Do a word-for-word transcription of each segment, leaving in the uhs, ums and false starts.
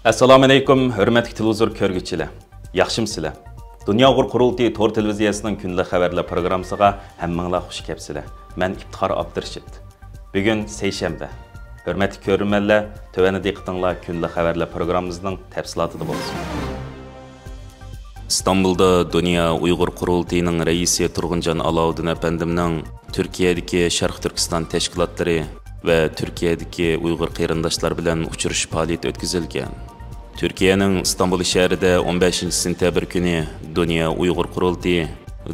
ئەسسالامۇئەلەيكۇم، ھۆرمەتلىك تېلېۋىزور كۆرگۈچىلەر. ياخشىمۇسىلەر؟ دۇنيا ئۇيغۇر قۇرۇلتىيى تور تېلېۋىزىيەسىنىڭ كۈندىلىك خەۋەرلەر پروگراممىسىغا ھەممىڭلار خۇش كەپسىلەر. مەن ئىپتىخار ئابدۇرېشىت. بۈگۈن سەيشەنبە. ھۆرمەتلىك كۆرۈرمەنلەر، تۆۋەندە دىققىتىڭلار كۈندىلىك خەۋەرلەر پروگراممىمىزنىڭ تەپسىلاتىدا بولسۇن. ئىستانبۇلدا دۇنيا ئۇيغۇر قۇرۇلتىيىنىڭ رەئىسى تۇرغۇنجان ئالاۋۇددىن ئەپەندىمنىڭ تۈركىيەدىكى شەرقىي تۈركىستان تەشكىلاتلىرى ۋە تۈركىيەدىكى ئۇيغۇر قېرىنداشلار بىلەن ئۇچرىشىش پائالىيىتى ئۆتكۈزۈلگەن. تۈركىيەنىڭ ئىستانبۇل شەھىرىدە ئون بەشىنچى سېنتەبىر كۈنى دۇنيا ئۇيغۇر قۇرۇلتىيى،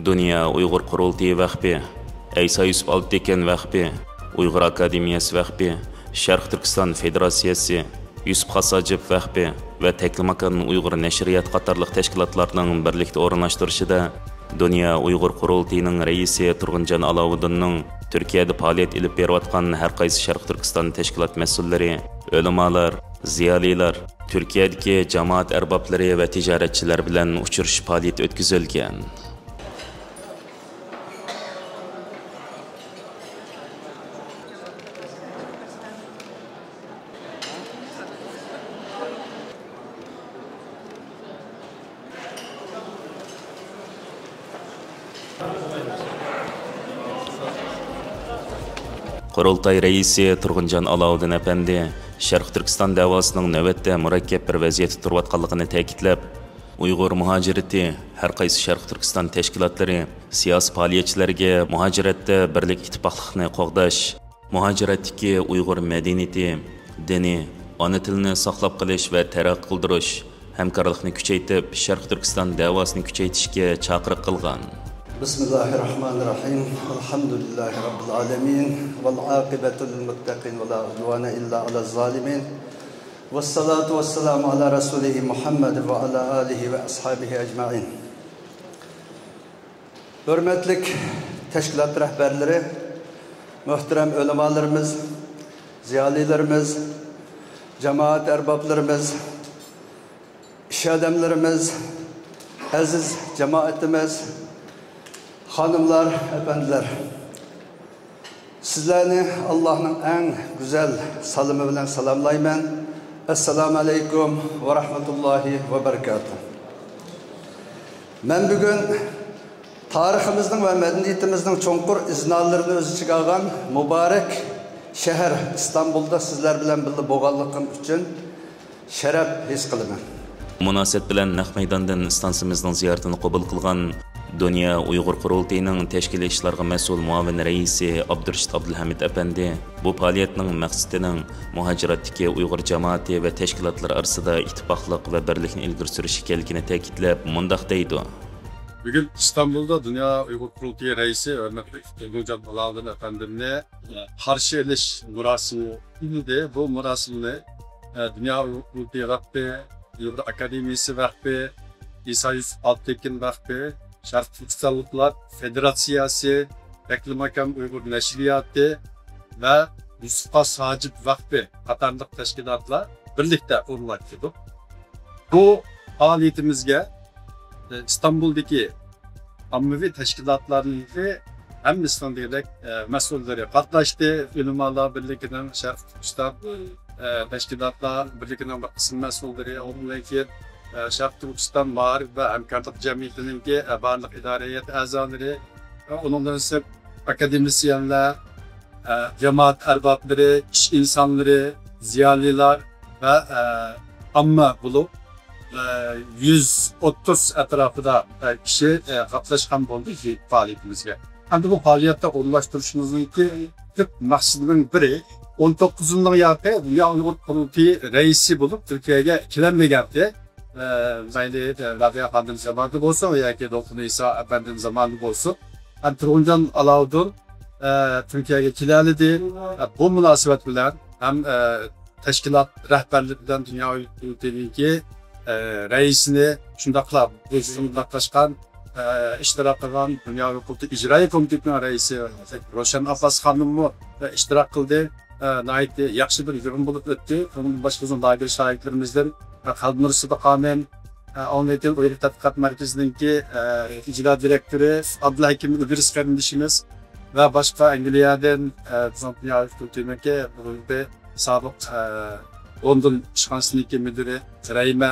دۇنيا ئۇيغۇر قۇرۇلتىيى ۋەقپى، ئەيسا يۈسۈپ ئالپتېكىن ۋەقپى، ئۇيغۇر ئاكادېمىيەسى ۋەقپى، شەرقىي تۈركىستان فېدېراتسىيەسى، يۈسۈپ خاس ھاجىپ ۋەقپى ۋە تەكلىماكان ئۇيغۇر نەشرىيات قاتارلىق تەشكىلاتلارنىڭ بىرلىكتە ئورۇنلاشتۇرۇشىدا دۇنيا ئۇيغۇر قۇرۇلتىيىنىڭ رەئىسى تۇرغۇنجان ئالاۋۇددىننىڭ تۈركىيەدە پائالىيەت ئېلىپ بېرىۋاتقان ھەر قايسى شەرقىي تۈركىستان تەشكىلات مەسئۇللىرى، ئۆلىمالار، زىيالىيلار، تۈركىيەدىكى جامائەت ئەربابلىرى ۋە تىجارەتچىلەر بىلەن ئۇچرىشىش پائالىيىتى ئۆتكۈزۈلگەن. قۇرۇلتاي رەئىسى تۇرغۇنجان ئالاۋۇددىن ئەپەندى شەرقىي تۈركىستان دەۋاسىنىڭ نۆۋەتتە مۇرەككەپ بىر ۋەزىيەتتە تۇرۇۋاتقانلىقىنى تەكىتلەپ، ئۇيغۇر مۇھاجىرىتى، ھەر قايسى شەرقىي تۈركىستان تەشكىلاتلىرى، سىياسىي پائالىيەتچىلەرگە مۇھاجىرەتتە بىرلىك، ئىتتىپاقلىقنى قوغداش، مۇھاجىرەتتىكى ئۇيغۇر مەدەنىيىتى، دىنى، ئانا تىلىنى ساقلاپ قېلىش ۋە تەرەققىي قىلدۇرۇش، ھەمكارلىقنى كۈچەيتىپ، شەرقىي تۈركىستان دەۋاسىنى كۈچەيتىشكە چاقىرىق قىلغان. بىسمىللاھىررەھمانىررەھىم. ئەلھەمدۇلىللاھى رەببىل ئالەمىن. ۋەل ئاقىبەتۇ لىل مۇتتەقىن ۋە لا ئۇدۋانە ئىللا ئەلەز زالىمىن. ۋەسسالاتۇ ۋەسسالامۇ ئالا رەسۇلىھى مۇھەممەد ۋە ئالا ئالىھى ۋە ئەسھابىھى ئەجمەئىن. ھۆرمەتلىك تەشكىلات رەھبەرلىرى، مۆھتەرەم ئۆلىمالىرىمىز، زىيالىيلىرىمىز، جامائەت ئەربابلىرىمىز، ئىش ئادەملىرىمىز، ئەزىز جامائىتىمىز، خانىملار، ئەپەندىلەر. سىزلەرنى ئاللاھنىڭ ئەڭ گۈزەل سالىمى بىلەن سالاملايمەن. ئەسسالامۇ ئەلەيكۇم ۋە رەھمەتۇللاھى ۋە بەرىكاتۇھ. مەن بۈگۈن تارىخىمىزنىڭ ۋە مەدەنىيىتىمىزنىڭ چوڭقۇر ئىزنالىرىنى ئۆز ئىچىگە ئالغان مۇبارەك شەھەر ئىستانبۇلدا سىزلەر بىلەن بىللە بولغانلىقىم ئۈچۈن شەرەپ ھېس قىلىمەن. مۇناسىۋەت بىلەن نەق مەيداندىن ئىستانسىمىزنىڭ زىيارىتىنى قوبۇل قىلغان دۇنيا ئۇيغۇر قۇرۇلتىيىنىڭ تەشكىلىي ئىشلارغا مەسئۇل مۇئاۋىن رەئىسى ئابدۇرېشىت ئابدۇلھەمىد ئەپەندى بۇ پائالىيەتنىڭ مەقسىتىنىڭ مۇھاجىرەتتىكى ئۇيغۇر جامائىتى ۋە تەشكىلاتلىرى ئارىسىدا ئىتتىپاقلىق ۋە بىرلىكنى ئىلگىرى سۈرۈش ئىكەنلىكىنى تەكىتلەپ، مۇنداق دەيدۇ. بۈگۈن ئىستانبۇلدا دۇنيا ئۇيغۇر قۇرۇلتىيى رەئىسى ھۆرمەتلىك تۇرغۇنجان ئالاۋۇددىن ئەپەندىمنى قارشى ئېلىش مۇراسىمى ئىدى. بۇ مۇراسىمنى، ئە، دۇنيا ئۇيغۇر قۇرۇلتىيى ۋەقپى، ئۇيغۇر ئاكادېمىيىسى ۋەقپى، ئىسا يۈسۈپ ئالپتېكىن ۋەقپى، شەرقىي تۈركىستانلىقلار فېدېراتسىيەسى، تەكلىماكان ئۇيغۇر نەشرىياتى ۋە يۈسۈپ خاس ھاجىپ ۋەقپى قاتارلىق تەشكىلاتلار بىرلىكتە ئورۇنلاشتۇردۇق. بۇ پائالىيىتىمىزگە، ئە، ئىستانبۇلدىكى ئاممىۋى تەشكىلاتلارنىڭكى ھەممىسىنىڭ دېگۈدەك، ئە، مەسئۇللىرى قاتناشتى. ئۆلىمالار بىرلىكىنىڭ شەرقىي تۈركىستان، ئە، تەشكىلاتلار بىرلىكىنىڭ بىر قىسىم مەسئۇللىرى، ئۇنىڭدىن كېيىن، ئە، شەرقىي تۈركىستان مائارىپ ۋە ھەمكارلىق جەمئىيىتىنىڭكى، ئە، بارلىق ئىدارە ھەيئەت ئەزالىرى، ئە، ئۇنىڭدىن سىرت ئاكادېمىسىيەنلەر، ئە، جامائەت ئەربابلىرى، ئىش ئىنسانلىرى، زىيالىيلار ۋە، ئە، ئامما بولۇپ، ئە، يۈز ئوتتۇز ئەتراپىدا، ئە، كىشى، ئە، قاتناشقان بولدى بۇ پائالىيىتىمىزگە. ئەمدى بۇ پائالىيەتتە ئورۇنلاشتۇرۇشىمىزنىڭكى تۈپ مەقسىتىنىڭ بىرى، ئون توققۇزىنچى يىلى دۇنيا ئۇيغۇر قۇرۇلتىيى رەئىسى بولۇپ تۈركىيەگە كېلەلمىگەنتى. ئە، مەيلى، ئە، رابىيە خانىم زامانىدا بولسۇن ياكى دولقۇن ئىسا ئەپەندىم زامانىدا بولسۇن. ھەم تۇرغۇنجان ئالاۋۇدۇن، ئە، تۈركىيەگە كېلەلىدى. ئە، بۇ مۇناسىۋەت بىلەن ھەم، ئە، تەشكىلات رەھبەرلىرى بىلەن دۇنيا ئۇيغۇر قۇرۇلتىيىنىڭكى، ئە، رەئىسىنى، شۇنداقلا بۇ يىغىنغا قاتناشقان، ئە، ئىشتىراك قىلغان دۇنيا ئۇيغۇر قۇرۇلتىيى ئىجرائىي كومىتېتىنىڭ رەئىسى روشەن ئابباس خانىممۇ، ئە، ئىشتىراك قىلدى. ئە، ناھايىتى ياخشى بىر يىغىن بولۇپ ئۆتتى. ئۇنىڭدىن باشقا بىزنىڭ لاگېر شاھىتلىرىمىزدىن، ئە، قەلبىنۇر سىدىق خانىم، ئە، ئاڭلېتىن ئۇيغۇر تەتقىقات مەركىزىنىڭكى، ئە، ئىجرا دىرېكتورى ئابدۇلھەكىم ئىدرىس قېرىندىشىمىز ۋە باشقا ئەنگلىيەدىن، ئە، بىزنىڭ دۇنيا ئۇيغۇر قۇرۇلتىيىنىڭكى بۇرۇنقى سابىق، ئە، لوندون ئىشخانىسىنىڭكى مۇدىرى رەھىمە،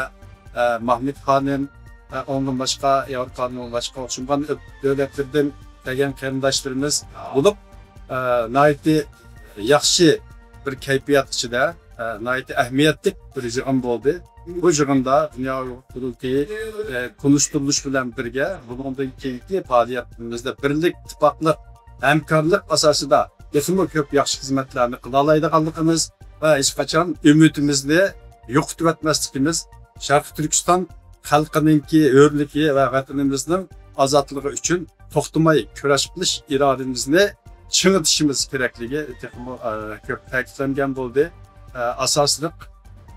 ئە، ماھمۇت خانىم، ئە، ئۇنىڭدىن باشقا ياۋروپانىڭ باشقا ئوخشىمىغان دۆلەتلىرىدىن كەلگەن قېرىنداشلىرىمىز بولۇپ، ئە، ناھايىتى ياخشى بىر كەيپىيات ئىچىدە، ئە، ناھايىتى ئەھمىيەتلىك بىر يىغىن بولدى. بۇ يىغىندا دۇنيا ئۇيغۇر قۇرۇلتىيى، ئە، تونۇشتۇرۇلۇش بىلەن بىرگە، بۇنىڭدىن كېيىنكى پائالىيەتلىرىمىزدە بىرلىك، ئىتتىپاقلىق، ھەمكارلىق ئاساسىدا تېخىمۇ كۆپ ياخشى خىزمەتلەرنى قىلالايدىغانلىقىمىز ۋە ھېچقاچان ئۈمىدىمىزنى يوقىتىۋەتمەسلىكىمىز، شەرقىي تۈركىستان خەلقىنىڭكى ھۆرلۈكى ۋە ۋەتىنىمىزنىڭ ئازادلىقى ئۈچۈن توختىماي كۈرەش قىلىش ئىرادىمىزنى چىڭىتىشىمىز كېرەكلىكى تېخىمۇ، ئە، كۆپ تەكىتلەنگەن بولدى. ئە، ئاساسلىق،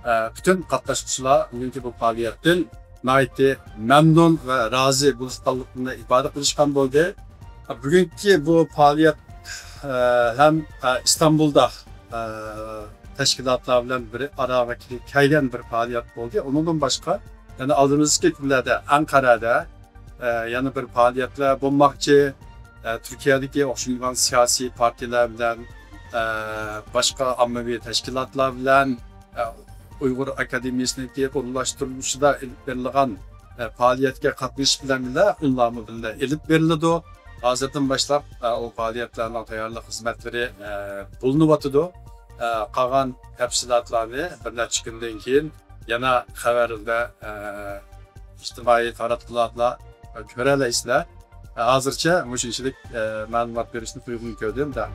ئە، پۈتۈن قاتناشقۇچىلار بۈگۈنكى بۇ پائالىيەتتىن ناھايىتى مەمنۇن ۋە رازى بولۇشقانلىقىنى ئىپادە قىلىشقان بولدى. بۈگۈنكى بۇ پائالىيەت، ئە، ھەم، ئە، ئىستانبۇلدا، ئە، تەشكىلاتلار بىلەن بىر ئارىغا كەلگەن بىر پائالىيەت بولدى. ئۇنىڭدىن باشقا، يەنە ئالدىمىزدىكى كۈنلەردە ئەنقەرەدە، ئە، يەنە بىر پائالىيەتلەر بولماقچى. ئە، تۈركىيەدىكى ئوخشىمىغان سىياسىي پارتىيەلەر بىلەن، ئە، باشقا ئاممىۋى تەشكىلاتلار بىلەن، ئە، ئۇيغۇر ئاكادېمىيىسىنىڭكى ئورۇنلاشتۇرۇلۇشىدا ئېلىپ بېرىلغان، ئە، پائالىيەتكە قاتنىشىش بىلەن بىللە ئۇلارمۇ بىللە ئېلىپ بېرىلىدۇ. ھازىردىن باشلاپ، ئە، ئۇ پائالىيەتلەرنىڭ تەييارلىق خىزمەتلىرى، ئە، بولۇنۇۋاتىدۇ. ئە، قالغان تەپسىلاتلارنى بىر نەچچە كۈندىن كېيىن يەنە خەۋەرلەردە، ئە، ئىجتىمائىي تاراتقۇلاردا كۆرەلەيسىلەر. ھازىرچە مۇشۇنچىلىك، ئە، مەلۇمات بېرىشنى ئۇيغۇن كۆردۈم دە.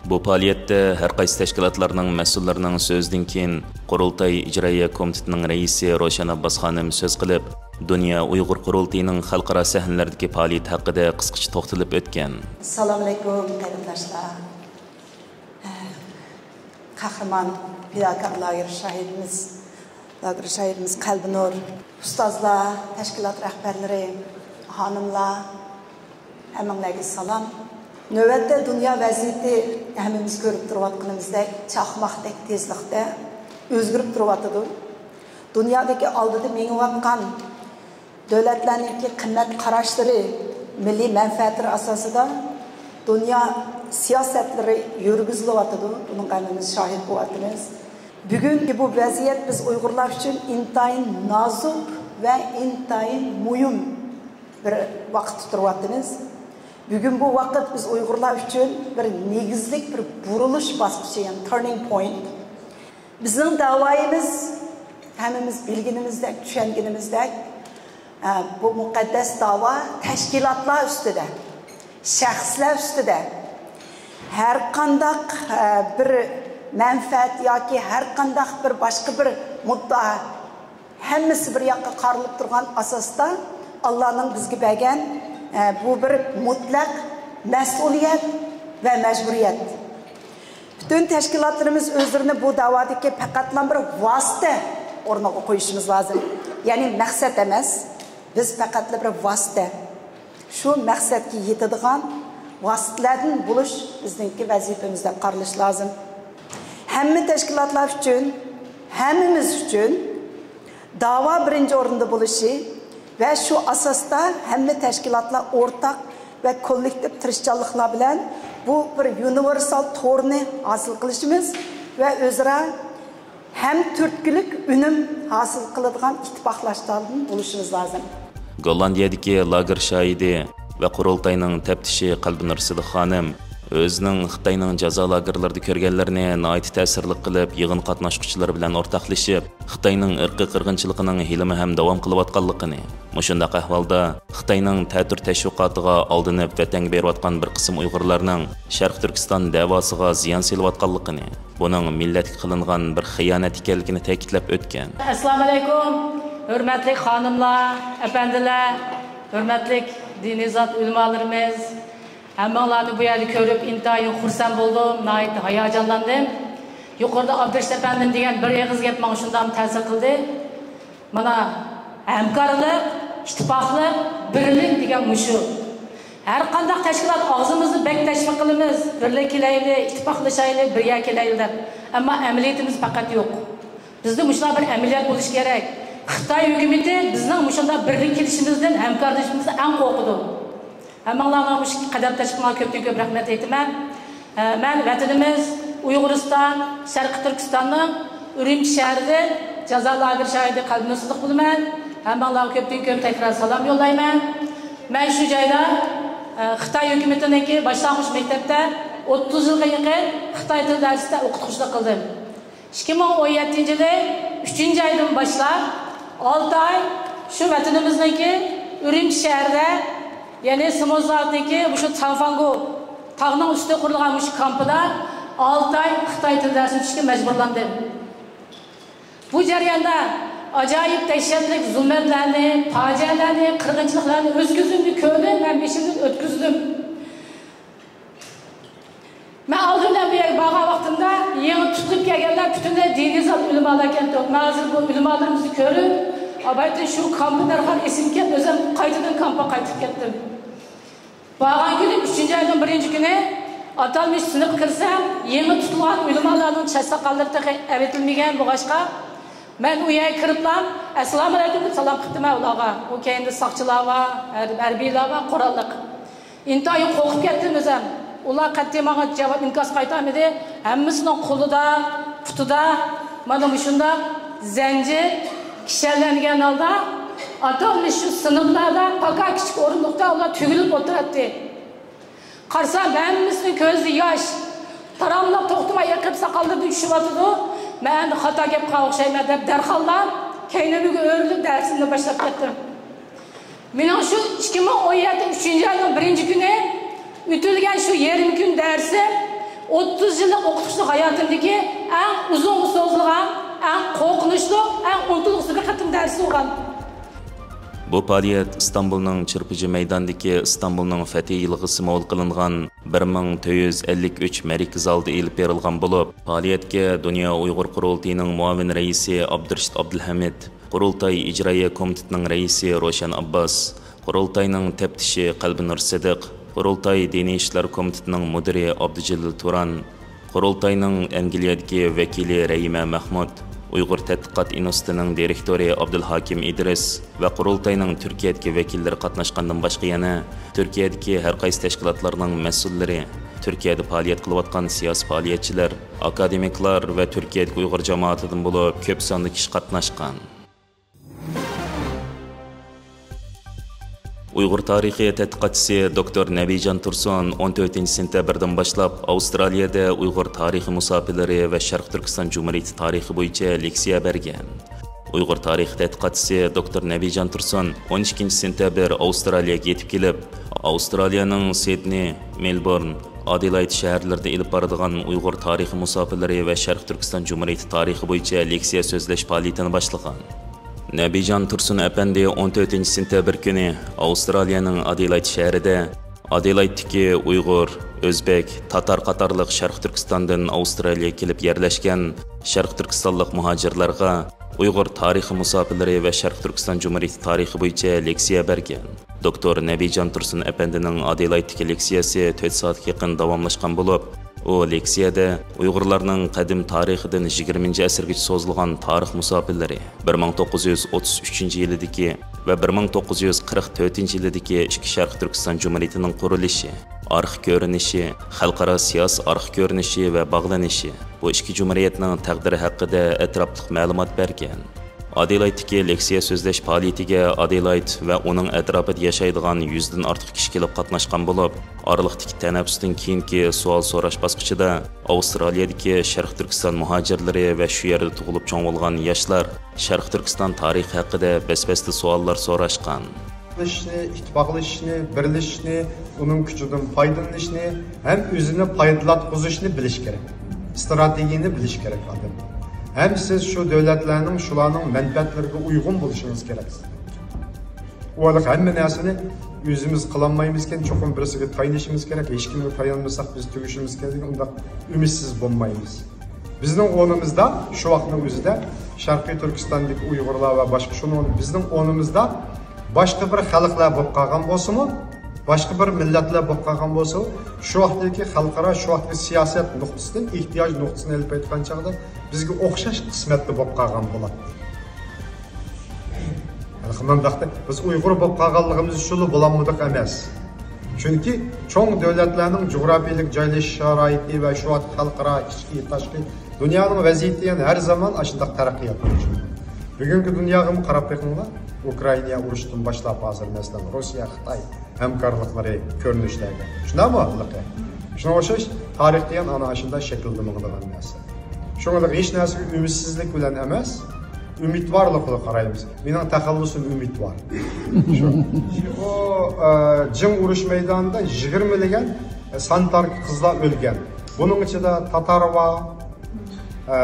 بۇ پائالىيەتتە ھەر قايسى تەشكىلاتلارنىڭ مەسئۇللىرىنىڭ سۆزىدىن كېيىن، قۇرۇلتاي ئىجرائىيە كومىتېتىنىڭ رەئىسى روشەن ئابباس خانىم سۆز قىلىپ، دۇنيا ئۇيغۇر قۇرۇلتىيىنىڭ خەلقئارا سەھنىلەردىكى پائالىيىتى ھەققىدە قىسقىچە توختىلىپ ئۆتكەن. ئەسسالامۇئەلەيكۇم، قېرىنداشلار. قەھرىمان پىداكار لاگېر شاھىدىمىز، لاگېر شاھىدىمىز قەلبىنۇر، ئۇستازلار، تەشكىلات رەھبەرلىرى، خانىملار، ھەممىڭلارگە سالام. نۆۋەتتە دۇنيا ۋەزىيىتى ھەممىمىز كۆرۈپ تۇرۇۋاتقىنىمىزدەك چاقماقتەك تېزلىقتە ئۆزگىرىپ تۇرۇۋاتىدۇ. دۇنيادىكى ئالدىدا مېڭىۋاتقان دۆلەتلەرنىڭكى قىممەت قاراشلىرى، مىللىي مەنپەئەتلىرى ئاساسىدا دۇنيا سىياسەتلىرى يۈرگۈزۈلۈۋاتىدۇ. بۇنىڭغا ھەممىمىز شاھىت بولۇۋاتىمىز. بۈگۈنكى بۇ ۋەزىيەت بىز ئۇيغۇرلار ئۈچۈن ئىنتايىن نازۇك ۋە ئىنتايىن مۇھىم بىر ۋاقىتتا تۇرۇۋاتىمىز. بۈگۈن بۇ ۋاقىت بىز ئۇيغۇرلار ئۈچۈن بىر نېگىزلىك بىر بۇرۇلۇش باسقۇچى، يەنى turning point. بىزنىڭ داۋايىمىز، ھەممىمىز بىلگىنىمىزدەك، چۈشەنگىنىمىزدەك، ئە، بۇ مۇقەددەس داۋا تەشكىلاتلار ئۈستىدە، شەخسلەر ئۈستىدە، ھەر قانداق، ئە، بىر مەنپەئەت ياكى ھەر قانداق بىر باشقا بىر مۇددىئا، ھەممىسى بىر ياققا قارىلىپ تۇرغان ئاساستا، ئاللانىڭ بىزگە بەرگەن، ئە، بۇ بىر مۇتلەق مەسئۇلىيەت ۋە مەجبۇرىيەت. پۈتۈن تەشكىلاتلىرىمىز ئۆزلىرىنى بۇ داۋادىكى پەقەتلا بىر ۋاسىتە ئورنىغا قويۇشىمىز لازىم. يەنى مەقسەت ئەمەس، بىز پەقەتلا بىر ۋاسىتە. شۇ مەقسەتكە يېتىدىغان ۋاسىتىلەردىن بولۇش بىزنىڭكى ۋەزىپىمىز دەپ قارىلىشى لازىم. ھەممە تەشكىلاتلار ئۈچۈن، ھەممىمىز ئۈچۈن داۋا بىرىنچى ئورۇندا بولۇشى ۋە شۇ ئاساستا ھەممە تەشكىلاتلار ئورتاق ۋە كوللېكتىپ تىرىشچانلىقلار بىلەن بۇ بىر يۇنىۋېرسال تورنى ھاسىل قىلىشىمىز ۋە ئۆزئارا ھەم تۈرتكىلىك ئۈنۈم ھاسىل قىلىدىغان ئىتتىپاقلاشلاردىن بولۇشىمىز لازىم. گوللاندىيەدىكى لاگېر شاھىدى ۋە قۇرۇلتاينىڭ تەپتىشى قەلبىنۇر سىدىق خانىم ئۆزىنىڭ خىتاينىڭ جازا لاگېرلىرىدا كۆرگەنلىرىنى ناھايىتى تەسىرلىك قىلىپ، يىغىن قاتناشقۇچىلىرى بىلەن ئورتاقلىشىپ، خىتاينىڭ ئىرقىي قىرغىنچىلىقىنىڭ ھېلىمۇ ھەم داۋام قىلىۋاتقانلىقىنى، مۇشۇنداق ئەھۋالدا خىتاينىڭ تەتۈر تەشۋىقاتىغا ئالدىنىپ ۋەتەنگە بېرىۋاتقان بىر قىسىم ئۇيغۇرلارنىڭ شەرقىي تۈركىستان دەۋاسىغا زىيان سېلىۋاتقانلىقىنى، بۇنىڭ مىللەتكە قىلىنغان بىر خىيانەت ئىكەنلىكىنى تەكىتلەپ ئۆتكەن. ئەسسالامۇئەلەيكۇم، ھۆرمەتلىك خانىملار، ئەپەندىلەر، ھۆرمەتلىك دىنىي زات ئۆلىمالىرىمىز، ھەممىڭلارنى بۇ يەردە كۆرۈپ ئىنتايىن خۇرسەن بولدۇم، ناھايىتى ھاياجانلاندىم. يۇقىرىدا ئابدۇرېشىت ئەپەندىم دېگەن بىر ئېغىز گەپ ماڭا شۇنداق تەسىر قىلدى. مانا، ھەمكارلىق، ئىتتىپاقلىق، بىرلىك دېگەن مۇشۇ. ھەر قانداق تەشكىلات ئاغزىمىزدا بەك تەشۋىق قىلىمىز، بىرلىك كېلەيلى، ئىتتىپاقلىشايلى، بىر يەرگە كېلەيلى دەپ. ئەمما ئەمەلىيىتىمىز پەقەت يوق. بىزدە مۇشۇنداق بىر ئەمەلىيەت بولۇشى كېرەك. خىتاي ھۆكۈمىتى بىزنىڭ مۇشۇنداق بىرلىك كېلىشىمىزدىن، ھەمكارلىشىشىمىزدىن ئەڭ قورقىدۇ. ھەممىڭلارغا مۇشۇ قەدەم تەشۋىقىڭلارغا كۆپتىن كۆپ رەھمەت ئېيتىمەن. ئە، مەن ۋەتىنىمىز ئۇيغۇرىستان، شەرقىي تۈركىستاننىڭ ئۈرۈمچى شەھىرىدىن جازا لاگېر شاھىتى قەلبىدىن سىدىق بىلىمەن. ھەممىڭلارغا كۆپتىن كۆپ تەكرار سالام يوللايمەن. مەن شۇ جايدا، ئە، خىتاي ھۆكۈمىتىنىڭكى باشلانغۇچ مەكتەپتە ئوتتۇز يىلغا يېقىن خىتاي تىل دەرسىدە ئوقۇتقۇچىلىق قىلدىم. ئىككى مىڭ ئون يەتتىنچى يىلى ئۈچىنچى ئايدىن باشلاپ، ئالتە ئاي شۇ ۋەتىنىمىزنىڭكى ئۈرۈمچى شەھىرىدە، يەنى سىمۇزاۋودنىڭكى مۇشۇ تسانفاڭگو تاغنىڭ ئۈستىدە قۇرۇلغان مۇشۇ كامپىدا ئالتە ئاي خىتاي تىل دەرسىنى ئۆتۈشكە مەجبۇرلاندىم. بۇ جەرياندا ئاجايىپ دەھشەتلىك زۇلمەتلەرنى، پاجىئەلەرنى، قىرغىنچىلىقلارنى ئۆز كۆزۈمدىن كۆردۈم ھەم بېشىمدىن ئۆتكۈزدۈم. مەن ئالدىن بىلەن بۇ يەرگە بارغان ۋاقتىمدا يېڭى تۇتۇلۇپ كەلگەنلەر پۈتۈنلەي دىنىي زات ئۆلىمالار ئىكەن. مەن ھازىر بۇ ئۆلىمالىرىمىزنى كۆرۈپ، ئاۋايتىن شۇ كامپنى دەرھال ئېسىمگە كەپ، ئۆزۈم قايتىدىن كامپقا قايتىپ كەتتىم. بارغان كۈنى ئۈچىنچى ئاينىڭ بىرىنچى كۈنى ئاتالمىش سىنىپقا كىرسەم، يېڭى تۇتۇلغان ئۆلىمالارنىڭ چاچ ساقاللىرى تېخى ئەۋېتىلمىگەن بولغاچقا، مەن ئۇ يەرگە كىرىپلا، «ئەسسالامۇئەلەيكۇم» دەپ سالام قىپتىمەن ئۇلارغا. ئۇ كەينىدە ساقچىلار بار، ھەر-، ھەربىيلەر بار، قوراللىق. ئىنتايىن قورقۇپ كەتتىم ئۆزۈم. ئۇلار قەتئىي ماڭا جاۋاب، ئىنكاس قايتارمىدى. ھەممىسىنىڭ قولىدا، پۇتىدا مانا مۇشۇنداق زەنجىر كىشەنلەنگەن ھالدا ئاتالمىش شۇ سىنىپلاردا پاكا كىچىك ئورۇندۇقتا ئۇلار تۈگۈلۈپ ئولتۇراتتى. قارىسام، ھەممىسىنىڭ كۆزىدە ياش. تاراملاپ توختىماي ئېقىپ ساقاللىرىدىن چۈشۈۋاتىدۇ. مەن ئەمدى خاتا گەپ قىلغان ئوخشايمەن دەپ، دەرھاللا كەينىمگە ئۆرۈلۈپ دەرسىمنى باشلاپ كەتتىم. مېنىڭ شۇ ئىككى مىڭ ئون يەتتە ئۈچىنچى ئاينىڭ بىرىنچى كۈنى ئۆتۈلگەن شۇ يېرىم كۈن دەرسىم ئوتتۇز يىللىق ئوقۇتقۇچىلىق ھاياتىمدىكى ئەڭ ئۇزۇنغا سوزۇلغان، ئەڭ قورقۇنچلۇق، ئەڭ ئۇنتۇلغۇسىز بىر قېتىم دەرس بولغان. بۇ پائالىيەت ئىستانبۇلنىڭ چىرپىجى مەيدانىدىكى ئىستانبۇلنىڭ فەتھى يىلغىسى مول قىلىنغان بىر مىڭ تۆت يۈز ئەللىك ئۈچ مەرىكە زالىدا ئېلىپ بېرىلغان بولۇپ، پائالىيەتكە دۇنيا ئۇيغۇر قۇرۇلتىيىنىڭ مۇئاۋىن رەئىسى ئابدۇرېشىت ئابدۇلھەمىد، قۇرۇلتاي ئىجرائىيە كومىتېتىنىڭ رەئىسى روشەن ئابباس، قۇرۇلتاينىڭ تەپتىشى قەلبىنۇر سىدىق، قۇرۇلتاي دىنىي ئىشلار كومىتېتىنىڭ مۇدىرى ئابدۇجېلىل تۇران، قۇرۇلتاينىڭ ئەنگلىيەدىكى ۋەكىلى رەھىمە مەھمۇد، ئۇيغۇر تەتقىقات ئىنستىتۇتىنىڭ دىرېكتورى ئابدۇلھاكىم ئىدرىس ۋە قۇرۇلتاينىڭ تۈركىيەدىكى ۋەكىللىرى قاتناشقاندىن باشقا يەنە تۈركىيەدىكى ھەر قايسى تەشكىلاتلارنىڭ مەسئۇللىرى، تۈركىيەدە پائالىيەت قىلىۋاتقان سىياسىي پائالىيەتچىلەر، ئاكادېمىكلار ۋە تۈركىيەدىكى ئۇيغۇر جامائىتىدىن بولۇپ كۆپ ساندا كىشى قاتناشقان. ئۇيغۇر تارىخى تەتقىقاتچىسى دوكتور نەبىجان تۇرسۇن ئون تۆتىنچى سېنتەبىردىن باشلاپ ئاۋسترالىيەدە ئۇيغۇر تارىخى مۇساپىلىرى ۋە شەرقىي تۈركىستان جۇمھۇرىيىتى تارىخى بويىچە لېكسىيە بەرگەن. ئۇيغۇر تارىخى تەتقىقاتچىسى دوكتور نەبىجان تۇرسۇن ئون ئىككىنچى سېنتەبىر ئاۋسترالىيەگە يېتىپ كېلىپ، ئاۋسترالىيەنىڭ سىدنېي، مېلبورن، ئادېلايد شەھەرلىرىدە ئېلىپ بارىدىغان ئۇيغۇر تارىخى مۇساپىلىرى ۋە شەرقىي تۈركىستان جۇمھۇرىيىتى تارىخى بويىچە لېكسىيە سۆزلەش پائالىيىتىنى باشلىغان. نەبىجان تۇرسۇن ئەپەندى ئون تۆتىنچى سېنتەبىر كۈنى ئاۋسترالىيەنىڭ ئادېلايد شەھىرىدە ئادېلايدتىكى ئۇيغۇر، ئۆزبېك، تاتار قاتارلىق شەرقىي تۈركىستاندىن ئاۋسترالىيەگە كېلىپ يەرلەشكەن شەرقىي تۈركىستانلىق مۇھاجىرلارغا ئۇيغۇر تارىخى مۇساپىلىرى ۋە شەرقىي تۈركىستان جۇمھۇرىيىتى تارىخى بويىچە لېكسىيە بەرگەن. دوكتور نەبىجان تۇرسۇن ئەپەندىنىڭ ئادېلايدتىكى لېكسىيەسى تۆت سائەتكە يېقىن داۋاملاشقان بولۇپ، ئۇ لېكسىيەدە ئۇيغۇرلارنىڭ قەدىم تارىخىدىن يىگىرمىنچى ئەسىرگىچە سوزۇلغان تارىخ مۇساپىلىرى، بىر مىڭ توققۇز يۈز ئوتتۇز ئۈچىنچى يىلىدىكى ۋە بىر مىڭ توققۇز يۈز قىرىق تۆتىنچى يىلىدىكى ئىككى شەرقىي تۈركىستان جۇمھۇرىيىتىنىڭ قۇرۇلۇشى، ئارقا كۆرۈنۈشى، خەلقئارا سىياسىي ئارقا كۆرۈنۈشى ۋە باغلىنىشى، بۇ ئىككى جۇمھۇرىيەتنىڭ تەقدىرى ھەققىدە ئەتراپلىق مەلۇمات بەرگەن. ئادېلايدتىكى لېكسىيە سۆزلەش پائالىيىتىگە ئادېلايد ۋە ئۇنىڭ ئەتراپىدا ياشايدىغان يۈزدىن ئارتۇق كىشى كېلىپ قاتناشقان بولۇپ، ئارىلىقتىكى تەنەپپۇستىن كېيىنكى سوئال سوراش باسقۇچىدا ئاۋسترالىيەدىكى شەرقىي تۈركىستان مۇھاجىرلىرى ۋە شۇ يەردە تۇغۇلۇپ چوڭ بولغان ياشلار شەرقىي تۈركىستان تارىخى ھەققىدە بەس-بەستە سوئاللار سوراشقان. ئىتتىپاقلىشىشنى، بىرلىشىشنى، ئۇنىڭ كۈچىدىن پايدىلىنىشنى ھەم ئۆزىنى پايدىلاتقۇزۇشنى بىلىش كېرەك. ئىستراتېگىيىنى بىلىش كېرەك ئادەم. ھەم سىز شۇ دۆلەتلەرنىڭ، شۇلارنىڭ مەنپەئەتلىرىگە ئۇيغۇن بولۇشىڭىز كېرەك. ئۇ ھەممە نەرسىنى ئۆزىمىز قىلالمايمىزكەن، چوقۇم بىرسىگە تايىنىشىمىز كېرەك. ھېچكىمگە تايانمىساق، بىز تۈگىشىمىز كېرەك دېگەن ئۇنداق ئۈمىدسىز بولمايمىز. بىزنىڭ ئورنىمىزدا شۇ ۋاقىتنىڭ ئۆزىدە شەرقىي تۈركىستاندىكى ئۇيغۇرلار ۋە باشقا شۇنىڭ بىزنىڭ ئورنىمىزدا باشقا بىر خەلقلەر بولۇپ قالغان بولسىمۇ، باشقا بىر مىللەتلەر بولۇپ قالغان بولسىمۇ، شۇ ۋاقىتتىكى خەلقئارا، شۇ ۋاقىتتىكى سىياسەت نۇقتىسىدىن، ئېھتىياج نۇقتىسىدىن ئېلىپ ئېيتقان چاغدا بىزگە ئوخشاش قىسمەتتە بولۇپ قالغان بولاتتى. ھېلىقى مۇنداقتا بىز ئۇيغۇر بولۇپ قالغانلىقىمىز ئۈچۈنلا بولالمىدۇق ئەمەس. چۈنكى چوڭ دۆلەتلەرنىڭ جۇغراپىيەلىك جايلىشىش شارائىتى ۋە شۇ ۋاقىت خەلقئارا ئىچكى، تاشقى دۇنيانىڭ ۋەزىيىتى يەنە ھەر زامان ئاشۇنداق تەرەققىيات قىلىشى مۇمكىن. بۈگۈنكى دۇنياغىمۇ قاراپ بېقىڭلار. ئۇكرائىنا ئۇرۇشىدىن باشلاپ ھازىر، مەسىلەن، روسىيە، خىتاي ھەمكارلىقلىرى كۆرۈنۈشلەرگە. شۇنداقمۇ؟ ھېلىقى. شۇنىڭغا ئوخشاش تارىختا يەنە ئانا ئاشۇنداق شەكىلدە ماڭىدىغان نەرسە. شۇڭا ھېلىقى ھېچ نەرسىگە ئۈمىدسىزلىك بىلەن ئەمەس، ئۈمىدۋارلىق بىلەن قارايمىز. مېنىڭ تەخەللۇسۇم ئۈمىدۋار. شۇ. بۇ، ئە، جىڭ ئۇرۇش مەيدانىدا يىگىرمىلىگەن سانتاركا قىزلار ئۆلگەن. بۇنىڭ ئىچىدە تاتار بار، ئە،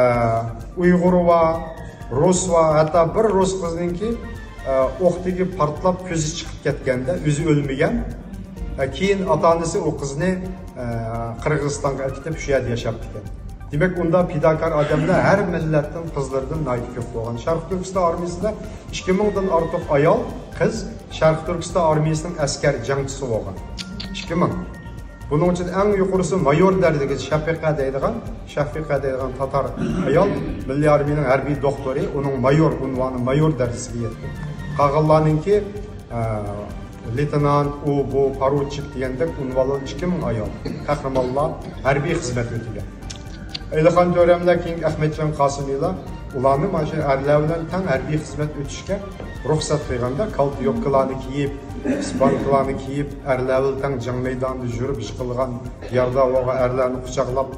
ئۇيغۇر بار، رۇس بار، ھەتتا بىر رۇس قىزنىڭكى، ئە، ئوق تېگىپ پارتلاپ كۆزى چىقىپ كەتكەندە، ئۆزى ئۆلمىگەن. ئە، كېيىن ئاتا-ئانىسى ئۇ قىزنى، ئە، قىرغىزىستانغا ئەكېتىپ، شۇ يەردە ياشاپتىكەن. دېمەك، ئۇنداق پىداكار ئادەملەر ھەر مىللەتتىن قىزلىرىدىن ناھايىتى كۆپ بولغان. شەرقىي تۈركىستان ئارمىيىسىدە ئىككى مىڭدىن ئارتۇق ئايال، قىز شەرقىي تۈركىستان ئارمىيىسىنىڭ ئەسكەر جەڭچىسى بولغان. ئىككى مىڭ. بۇنىڭ ئىچىدە ئەڭ يۇقىرىسى مايور دەرىجىسى شەفىقە دەيدىغان، شەفىقە دەيدىغان تاتار ئايال مىللىي ئارمىيىنىڭ ھەربىي دوختۇرى، ئۇنىڭ مايور ئۇنۋانى، مايور دەرىجىسىگە يەتكەن. قالغانلارنىڭكى، ئە، لېيتېنانت، ئۇ، بۇ، پاروچىك دېگەندەك ئۇنۋانلار، ئىككى مىڭ ئايال قەھرىمانلار ھەربىي خىزمەت ئۆتىگەن. ئېلىخان تۆرەملەر، كېيىنكى ئەخمەتجان قاسىمىلار ئۇلارنى مانا شۇ ئەرلەر بىلەن تەڭ ھەربىي خىزمەت ئۆتۈشكە رۇخسەت قىلغاندا، كالتا يوپكىلارنى كىيىپ، ئىسپانكىلارنى كىيىپ، ئەرلەر بىلەن تەڭ جەڭ مەيدانىدا يۈرۈپ، ئىشقىلغان يارىدار بولغان ئەرلەرنى قۇچاقلاپ،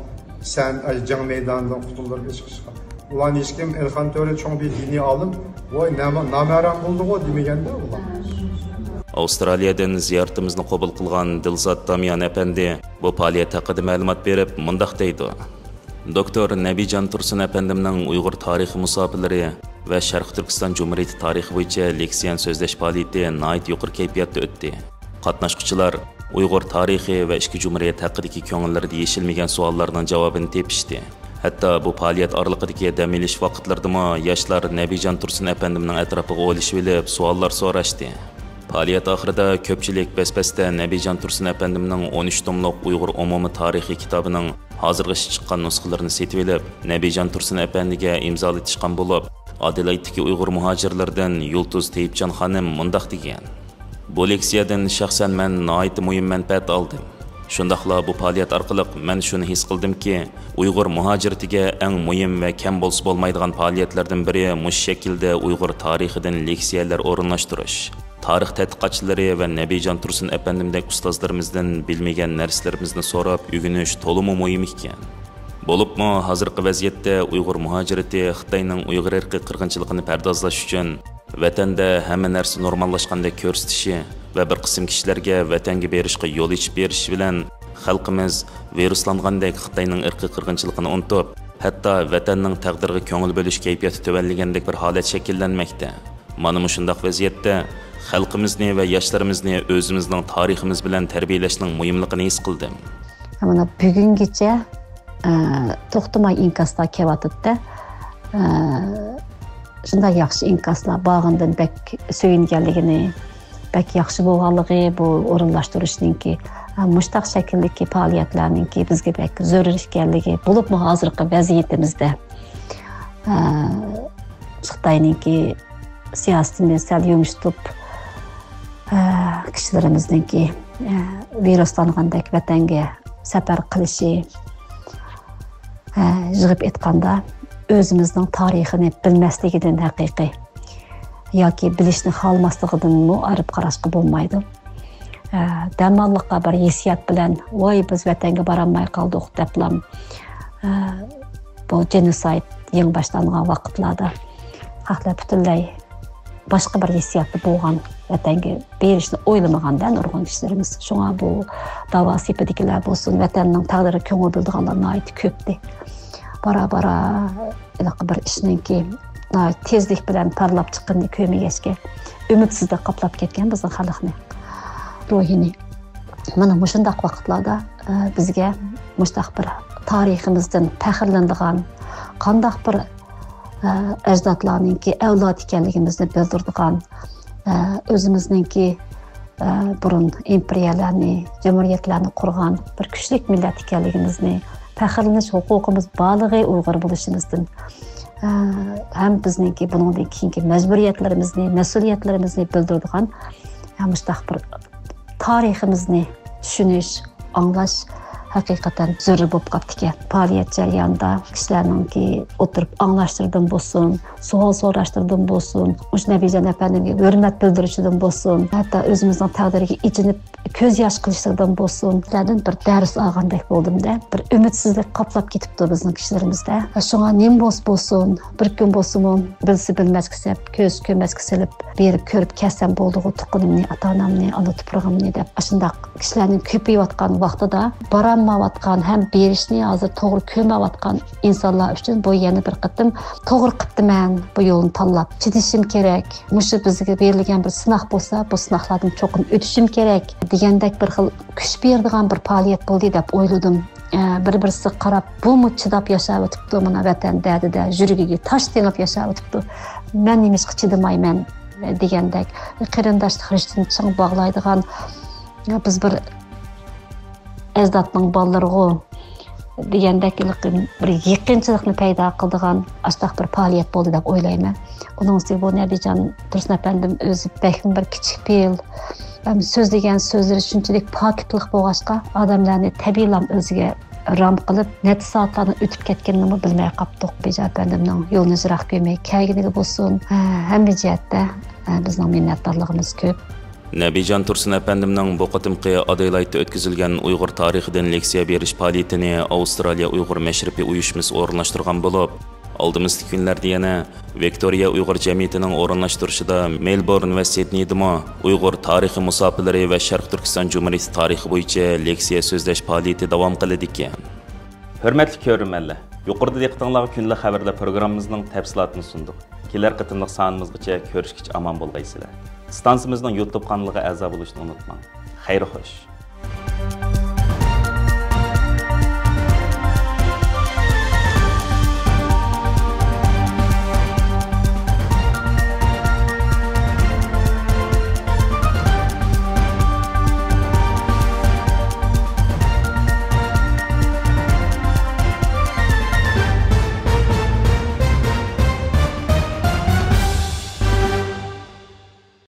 سەن، ئاي، جەڭ مەيدانىدىن قۇتۇلدۇرۇپ ئېچىقىشقا. ئۇلارنى ھېچكىم، ئېلىخان تۆرە چوڭ بىر دىنىي ئالىم، ۋاي، نامە-، نامەھرەم بولدىغۇ دېمىگەندە ئۇلار. ئاۋسترالىيەدىن زىيارىتىمىزنى قوبۇل قىلغان دىلزات داميان ئەپەندى بۇ پائالىيەت ھەققىدە مەلۇمات بېرىپ، مۇنداق دەيدۇ. دوكتور نەبىجان تۇرسۇن ئەپەندىمنىڭ ئۇيغۇر تارىخى مۇساپىلىرى ۋە شەرقىي تۈركىستان جۇمھۇرىيىتى تارىخى بويىچە لېكسىيەنى سۆزلەش پائالىيىتى ناھايىتى يۇقىرى كەيپىياتتا ئۆتتى. قاتناشقۇچىلار ئۇيغۇر تارىخى ۋە ئىككى جۇمھۇرىيەت ھەققىدىكى كۆڭۈللىرىدە يېشىلمىگەن سوئاللارنىڭ جاۋابىنى تېپىشتى. ھەتتا بۇ پائالىيەت ئارىلىقىدىكى دەم ئېلىش ۋاقىتلىرىدىمۇ ياشلار نەبىجان تۇرسۇن ئەپەندىمنىڭ ئەتراپىغا ئولىشىۋېلىپ، سوئاللار سوراشتى. پائالىيەت ئاخىرىدا كۆپچىلىك بەس-بەستە نەبىجان تۇرسۇن ئەپەندىمنىڭ ئون ئۈچ توملۇق ئۇيغۇر ئومۇمىي تارىخىي كىتابىنىڭ ھازىرغىچە چىققان نۇسخىلىرىنى سېتىۋېلىپ، نەبىجان تۇرسۇن ئەپەندىگە ئىمزالىتىشقان بولۇپ، ئادېلايدتىكى ئۇيغۇر مۇھاجىرلىرىدىن يۇلتۇز تېيىپجان خانىم مۇنداق دېگەن: بۇ لېكسىيەدىن شەخسەن مەن ناھايىتى مۇھىم مەنپەئەت ئالدىم. شۇنداقلا بۇ پائالىيەت ئارقىلىق مەن شۇنى ھېس قىلدىمكى، ئۇيغۇر مۇھاجىرىتىگە ئەڭ مۇھىم ۋە كەم بولسا بولمايدىغان پائالىيەتلەردىن بىرى مۇشۇ شەكىلدە ئۇيغۇر تارىخىدىن لېكسىيەلەر ئورۇنلاشتۇرۇش. تارىخ تەتقىقاتچىلىرى ۋە نەبىجان تۇرسۇن ئەپەندىمدەك ئۇستازلىرىمىزدىن بىلمىگەن نەرسىلىرىمىزنى سوراپ ئۆگىنىش تولىمۇ مۇھىم ئىكەن. بولۇپمۇ ھازىرقى ۋەزىيەتتە ئۇيغۇر مۇھاجىرىتى خىتاينىڭ ئۇيغۇر ئىرقىي قىرغىنچىلىقىنى پەردازلاش ئۈچۈن ۋەتەندە ھەممە نەرسە نورماللاشقاندەك كۆرسىتىشى ۋە بىر قىسىم كىشىلەرگە ۋەتەنگە بېرىشقا يول ئېچىپ بېرىشى بىلەن، خەلقىمىز ۋىرۇسلانغاندەك خىتاينىڭ ئىرقىي قىرغىنچىلىقىنى ئۇنتۇپ، ھەتتا ۋەتەننىڭ تەقدىرىگە كۆڭۈل بۆلۈش كەيپىياتى تۆۋەنلىگەندەك بىر ھالەت شەكىللەنمەكتە. مانا مۇشۇنداق ۋەزىيەتتە خەلقىمىزنى ۋە ياشلىرىمىزنى ئۆزىمىزنىڭ تارىخىمىز بىلەن تەربىيەلەشنىڭ مۇھىملىقىنى ھېس قىلدىم. مانا بۈگۈنگىچە، ئە، توختىماي ئىنكاسلار كېلىۋاتىدۇ-دە. ئە، شۇنداق ياخشى ئىنكاسلار بارغىنىدىن بەك سۆيۈنگەنلىكىنى، بەك ياخشى بولغانلىقى، بۇ ئورۇنلاشتۇرۇشنىڭكى، ئە، مۇشتاق شەكىلدىكى پائالىيەتلەرنىڭكى بىزگە بەك زۆرۈر ئىكەنلىكى، بولۇپمۇ ھازىرقى ۋەزىيىتىمىزدە، ئە، خىتاينىڭكى سىياسىتىنى سەل يۇمشىتىپ، ئە، كىشىلىرىمىزنىڭكى، ئە، ۋىرۇسلانغاندەك ۋەتەنگە سەپەر قىلىشى، ئە، يىغىپ ئېيتقاندا، ئۆزىمىزنىڭ تارىخىنى بىلمەسلىكىدىن ھەقىقىي ياكى بىلىشنى خالىماسلىقىدىنمۇ ئايرىپ قاراشقا بولمايدۇ. ئە، دەماللىققا بىر ھېسسىيات بىلەن، ۋاي، بىز ۋەتەنگە بارالماي قالدۇق، دەپلا، ئە، بۇ جېنوسايد يېڭى باشلانغان ۋاقىتلاردا خەقلەر پۈتۈنلەي باشقا بىر ھېسسىياتتا بولغان، ۋەتەنگە بېرىشنى ئويلىمىغاندا نۇرغۇن كىشىلىرىمىز. شۇڭا بۇ داۋا سېپىدىكىلەر بولسۇن، ۋەتەننىڭ تەقدىرىگە كۆڭۈل بۆلىدىغانلار ناھايىتى كۆپتى. بارا-بارا ھېلىقى بىر ئىشنىڭكى ناھايىتى تېزلىك بىلەن پارلاپ چىققىنىنى كۆرمىگەچكە، ئۈمىدسىزلىك قاپلاپ كەتكەن بىزنىڭ خەلقنى، روھىنى. مانا مۇشۇنداق ۋاقىتلاردا، ئە، بىزگە مۇشۇنداق بىر تارىخىمىزدىن پەخىرلىنىدىغان، قانداق بىر، ئە، ئەجدادلارنىڭكى ئەۋلادى ئىكەنلىكىمىزنى بىلدۈرىدىغان، ئە، ئۆزىمىزنىڭكى، ئە، بۇرۇن ئىمپېرىيەلەرنى، جۇمھۇرىيەتلەرنى قۇرغان بىر كۈچلۈك مىللەت ئىكەنلىكىمىزنى، پەخىرلىنىش ھوقۇقىمىز بارلىقى ئۇيغۇر بولۇشىمىزدىن، ئە، ھەم بىزنىڭكى بۇنىڭدىن كېيىنكى مەجبۇرىيەتلىرىمىزنى، مەسئۇلىيەتلىرىمىزنى بىلدۈرىدىغان، ئە، مۇشۇنداق بىر تارىخىمىزنى چۈشىنىش، ئاڭلاش، ھەقىقەتەن زۆرۈر بولۇپ قاپتىكەن. پائالىيەت جەريانىدا كىشىلەرنىڭكى ئولتۇرۇپ ئاڭلاشلىرىدىن بولسۇن، سوئال سوراشلىرىدىن بولسۇن، مۇشۇ نەبىجان ئەپەندىمگە ھۆرمەت بىلدۈرۈشىدىن بولسۇن، ھەتتا ئۆزىمىزنىڭ تەقدىرىگە ئېچىنىپ كۆز ياش قىلىشلىرىدىن بولسۇن، سىلەردىن بىر دەرس ئالغاندەك بولدۇم-دە. بىر ئۈمىدسىزلىك قاپلاپ كېتىپتۇ بىزنىڭ كىشىلىرىمىزدە. شۇڭا نېمە بولسا بولسۇن، بىر كۈن بولسىمۇ بىلسە بىلمەسكە سەپ، كۆز كۆرمەسكە سېلىپ، بېرىپ كۆرۈپ كەلسەم بولدىغۇ، تۇغقىنىمنى، ئاتا-ئانامنى، ئانا تۇپرىقىمنى دەپ، ئاشۇنداق كىشىلەرنىڭ كۆپىيىۋاتقان ۋاقتىدا، بارالمايۋاتقان ھەم بېرىشنى ھازىر توغرا كۆرمەيۋاتقان ئىنسانلار ئۈچۈن بۇ يەنە بىر قېتىم توغرا قىپتىمەن بۇ يولنى تاللاپ. چىدىشىم كېرەك. مۇشۇ بىزگە بېرىلگەن بىر سىناق بولسا، بۇ سىناقلاردىن چوقۇم ئۆتۈشۈم كېرەك دېگەندەك بىر خىل كۈچ بېرىدىغان بىر پائالىيەت بولدى دەپ ئويلىدىم. ئە، بىر-، بىرسىگە قاراپ، بۇمۇ چىداپ ياشاۋېتىپتۇ، مانا، ۋەتەن دەردىدە، يۈرىكىگە تاش تېڭىپ ياشاۋېتىپتۇ. مەن نېمىشقا چىدىمايمەن؟ دېگەندەك، قېرىنداشلىق رىشتىنى چىڭ باغلايدىغان، بىز بىر ئەجدادنىڭ بالىلىرىغۇ دېگەندەك، بىر يېقىنچىلىقنى پەيدا قىلىدىغان ئاشۇنداق بىر پائالىيەت بولدى دەپ ئويلايمەن. ئۇنىڭ ئۈستىگە بۇ نەبىجان تۇرسۇن ئەپەندىم ئۆزى بەكمۇ بىر كىچىك پېئىل، ھەم سۆزلىگەن سۆزلىرى شۇنچىلىك پاكىتلىق بولغاچقا، ئادەملەرنى تەبىئىيلا ئۆزىگە رام قىلىپ، نەچچە سائەتلەرنىڭ ئۆتۈپ كەتكىنىنىمۇ بىلمەي قاپتۇق. بىجا ئەپەندىمنىڭ يولىنى يىراق كۆرمەي كەلگىنىگە بولسۇن، ھە، ھەممە جەھەتتە، ھە، بىزنىڭ مىننەتدارلىقىمىز كۆپ. نەبىجان تۇرسۇن ئەپەندىمنىڭ بۇ قېتىمقى ئادېلايدتا ئۆتكۈزۈلگەن ئۇيغۇر تارىخىدىن لېكسىيە بېرىش پائالىيىتىنى ئاۋسترالىيە ئۇيغۇر مەشرىپى ئۇيۇشمىسى ئورۇنلاشتۇرغان بولۇپ، ئالدىمىزدىكى كۈنلەردە يەنە ۋىكتورىيە ئۇيغۇر جەمئىيىتىنىڭ ئورۇنلاشتۇرۇشىدا مېلبورن ۋە سىدنېيدىمۇ ئۇيغۇر تارىخى مۇساپىلىرى ۋە شەرقىي تۈركىستان جۇمھۇرىيىتى تارىخى بويىچە لېكسىيە سۆزلەش پائالىيىتى داۋام قىلىدىكەن. ھۆرمەتلىك كۆرۈرمەنلەر، يۇقىرىدا دىققىتىڭلارغا كۈندىلىك خەۋەرلەر پروگراممىمىزنىڭ تەپسىلاتىنى سۇندۇق. كېلەر قېتىملىق سانىمىزغىچە كۆرۈشكىچە ئامان بولغايسىلەر. ئىستانسىمىزنىڭ يۇتۇب قانىلىغا ئەزا بولۇشنى ئۇنتۇماڭ. خەير خوش.